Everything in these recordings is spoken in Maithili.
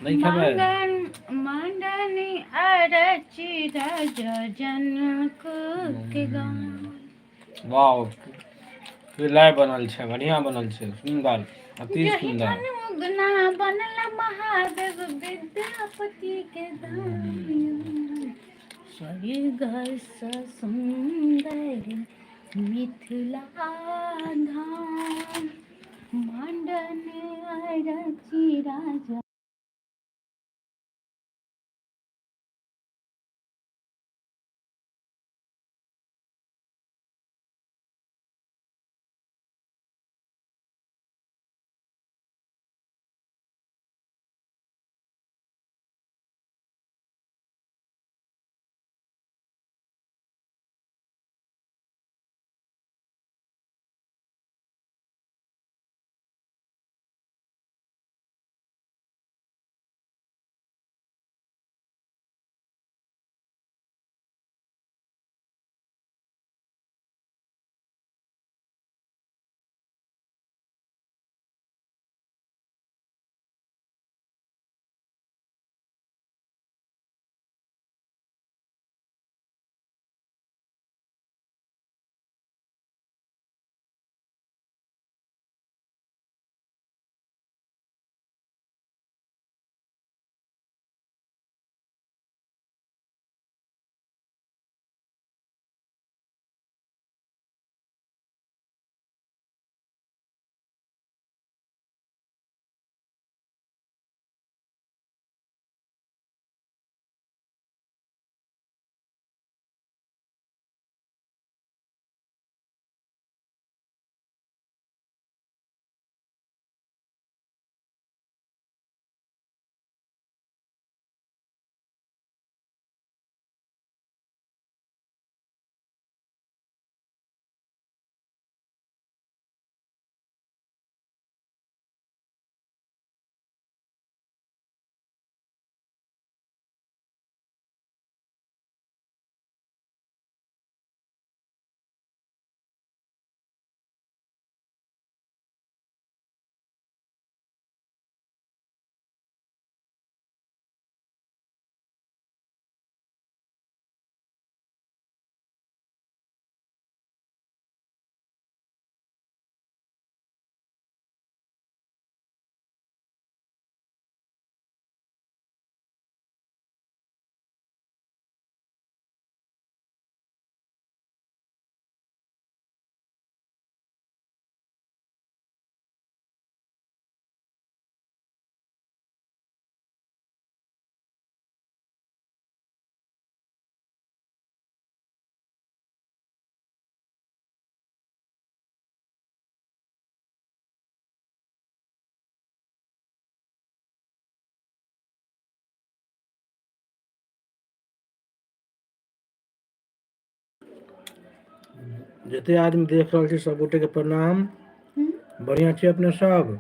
नहि खेबै। मंडन मंडन अरचि राजा जनक के गाम। वाह, की लाइ बनल छै, बढ़िया बनल छै, सुन्दर, अति जहि सुन्दर। ठन उगना बनल महादेव विद्यापति के धाम। स्वर्ग सँ सुन्दर मिथिला धाम। मंडन अरचि राजा। जते आदमी देख रहल छी सब गोटे के प्रणाम। बढ़िया छी अपने सब?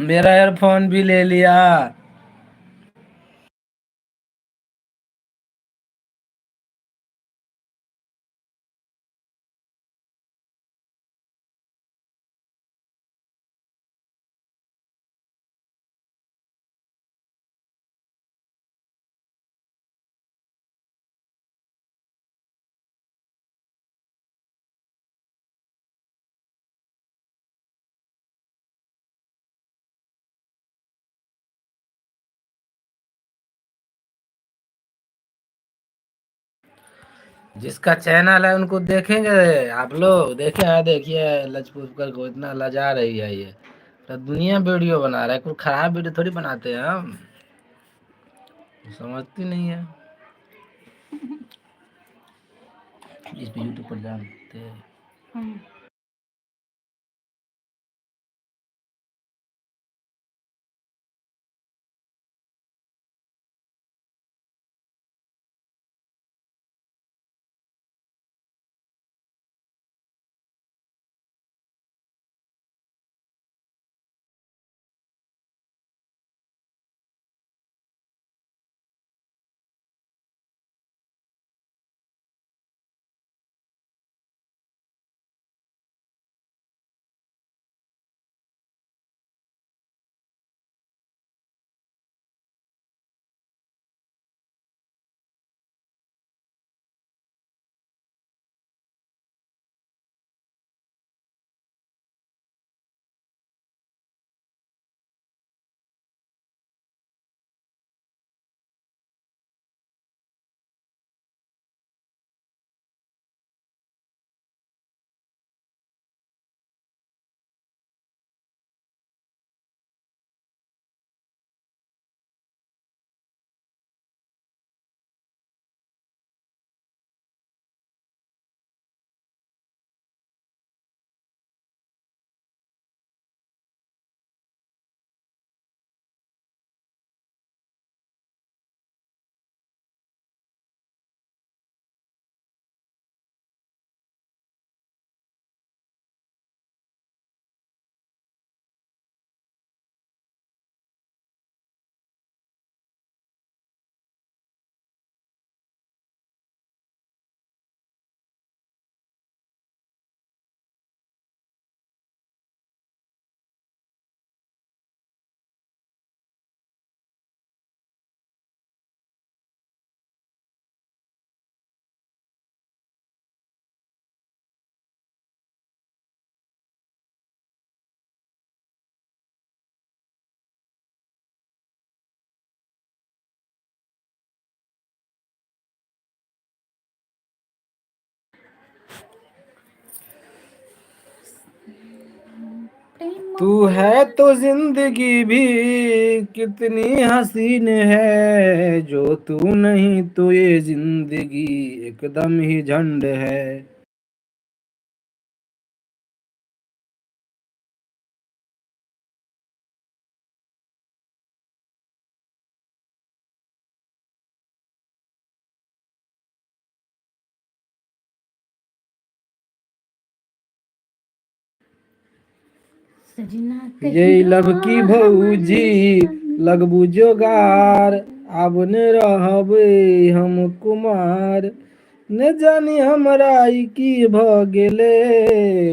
मेरा एयरफोन भी ले लिया। जिसका चैनल है उनको देखेंगे आप लोग। देखे हैं, देखिए लजपूत को इतना लजा रही है ये, तो दुनिया वीडियो बना रहा है, कोई खराब वीडियो थोड़ी बनाते हैं हम, समझती नहीं है। इस पे यूट्यूब पर जानते हैं। प्रेम तू है तो जिंदगी भी कितनी हसीन है, जो तू नहीं तो ये जिंदगी एकदम ही झंड है। सजना ये कहियो लभ की हमर भौजी संग। लगबू जोगार, आब ने रहबै हम कुमार, ने जानी हमरा ई की भऽ गेलै,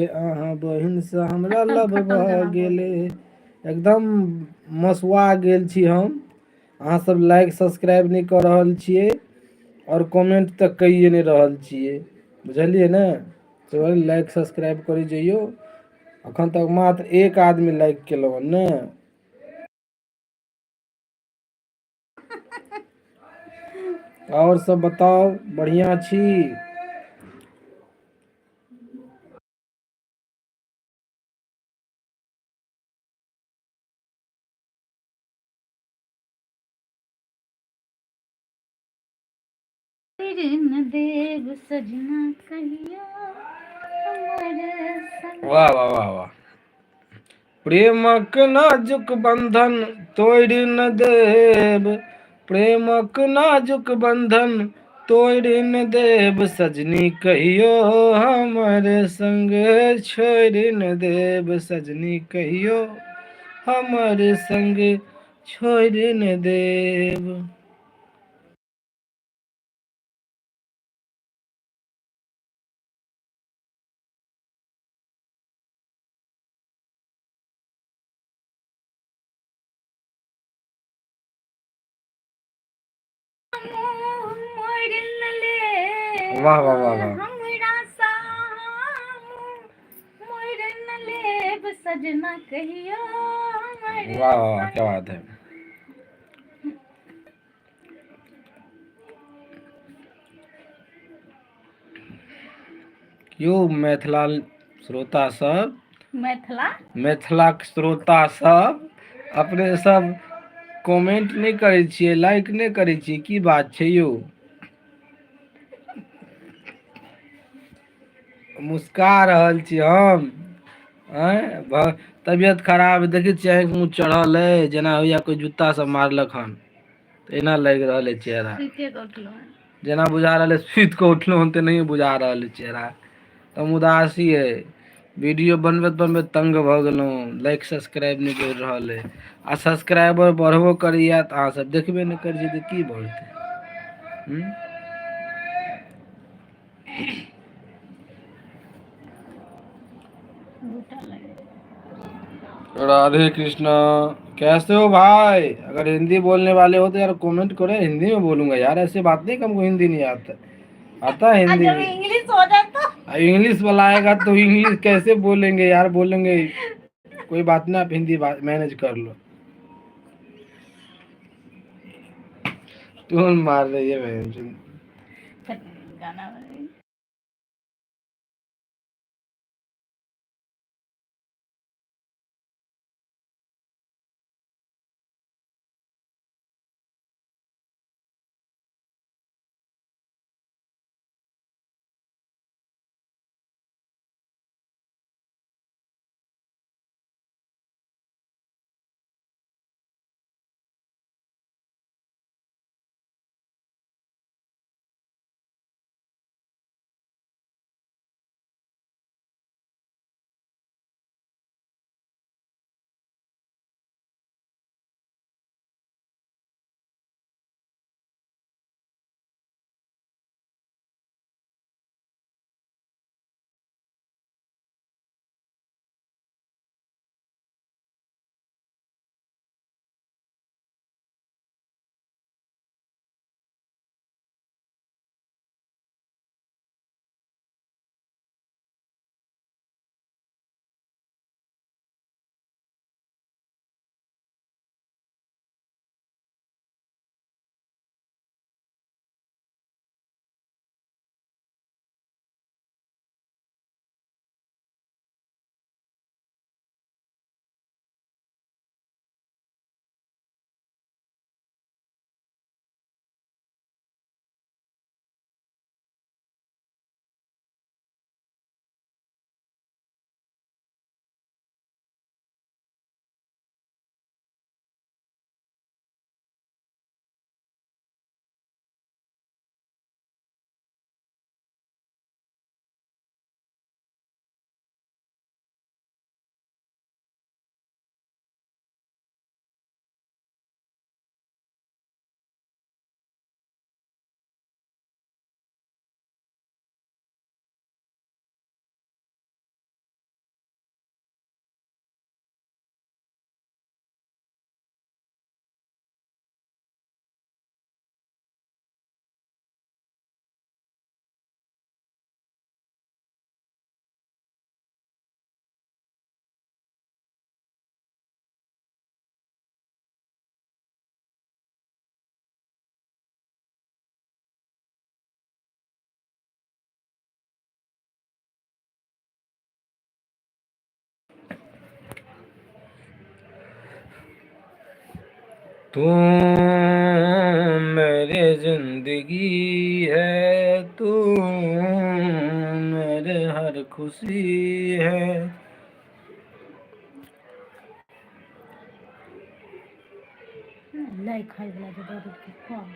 अहाँ बहिनसँ हमरा फटल लभ फटल भऽ जेना बोलै। गेलै। एकदम मसुआ गेल छी हम। अहाँ सब लाइक सब्सक्राइब नहि कऽ रहल छियै आओर कमेंट तऽ कहिए नहि रहल छियै, बुझलियै ने? तो लाइक सब्सक्राइब करी जइयौ। अखन तक मात्र एक आदमी लाइक केलहुँ हन ने। आओर सब बताउ, बढ़िआँ छी? न देव सजना कहियो हमर संग। वाह वाह वाह वाह। प्रेमक नाजुक बंधन तोड़ि न देब, प्रेमक नाजुक बंधन तोड़ि न देब, सजनी कहियो हमर संग छोड़ि न देब, सजनी कहियो हमर संग छोड़ि न देब। मुँह मोड़ि न लेब वाह वाह वाह वाह। हमरा सा, मुँह मोड़ि न लेब सजना कहियो हमर वाह वाह वाह, संग। क्या बात है। यौ मिथिला श्रोता सब, मिथिला मिथिलाक श्रोता सब, अपने सब कमेंट नहि करै छियै, लाइक नहि करै छियै, की बात छै यौ? मुस्का रहल छी हम। आँय, तबियत खराब, देखै छियै आँखि मुँह चढ़ल अइ, जेना होइया कोइ जूता सब मारलक हन, एना लागि रहल अइ चेहरा। सुतिए कऽ उठलहुँ हन। जेना बुझा रहल अइ सुति कऽ उठलहुँ हन तेनाहिए बुझा रहल अइ चेहरा। तऽ उदासी अइ। वीडियो बनबैत बनबैत तंग भऽ गेलहुँ, लाइक सब्सक्राइब नहि बढ़ि रहल अइ, आ सब्सक्राइबर बढ़बो करैया तऽ अहाँ सब देखबे नहि करै छियै तऽ की बढ़तै? हूँ? दूटा लागि। राधे कृष्णा, कैसे हो भाई? अगर हिंदी बोलने वाले हो तो यार कमेंट करो, हिंदी में बोलूंगा यार, ऐसे बात नहीं कि हमको हिंदी नहीं आता। आता है आ हिंदी जब भी। इंग्लिश हो जाए तो इंग्लिश वाला आएगा तो इंग्लिश कैसे बोलेंगे यार? बोलेंगे कोई बात ना, आप हिंदी बात मैनेज कर लो। टोन मार रही है बहन। गाना तू मेरे जिंदगी है, तू मेरे हर खुशी है। लाइ खाय वला जे दऽ देलकै कम।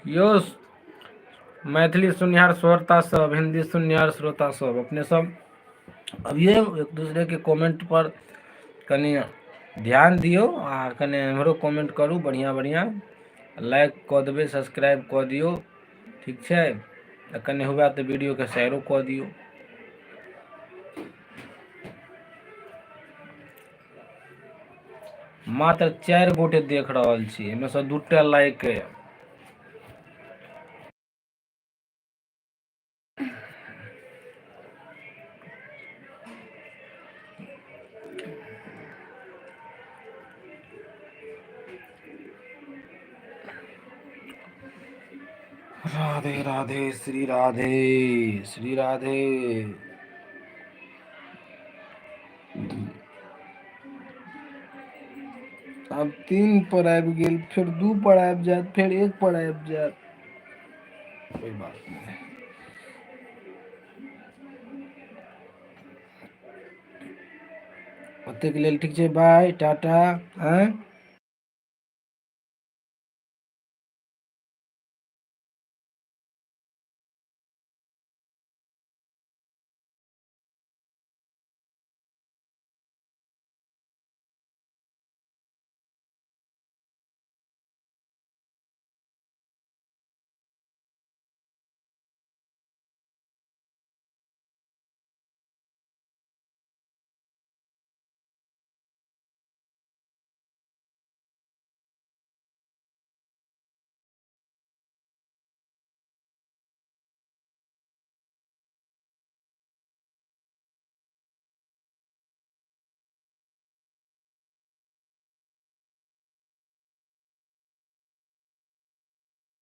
यौ मैथिली सुननिहार श्रोता सब, हिंदी सुननिहार श्रोता सब, अपने सब अभिये एक दूसरे के कमेंट पर कनि ध्यान दियौ आ कनि एम्हरो कमेंट करू बढ़िआँ बढ़िआँ, लाइक कऽ देबै, सब्सक्राइब कऽ दियौ, ठीक छै? आ कनि हुए तऽ वीडियोके शेयरो कऽ दियौ। मात्र 4 गोटे देख रहल छी, एहिमे सँ 2टा लाइक अइ। राधे राधे श्री राधे श्री राधे। आब 3 पर आबि गेल, फेर 2 पर आबि जायत, फेर 1 पर आबि जायत, कोई बात नहीं। ओतेक लेल ठीक छै, बाय, टाटा। आँय।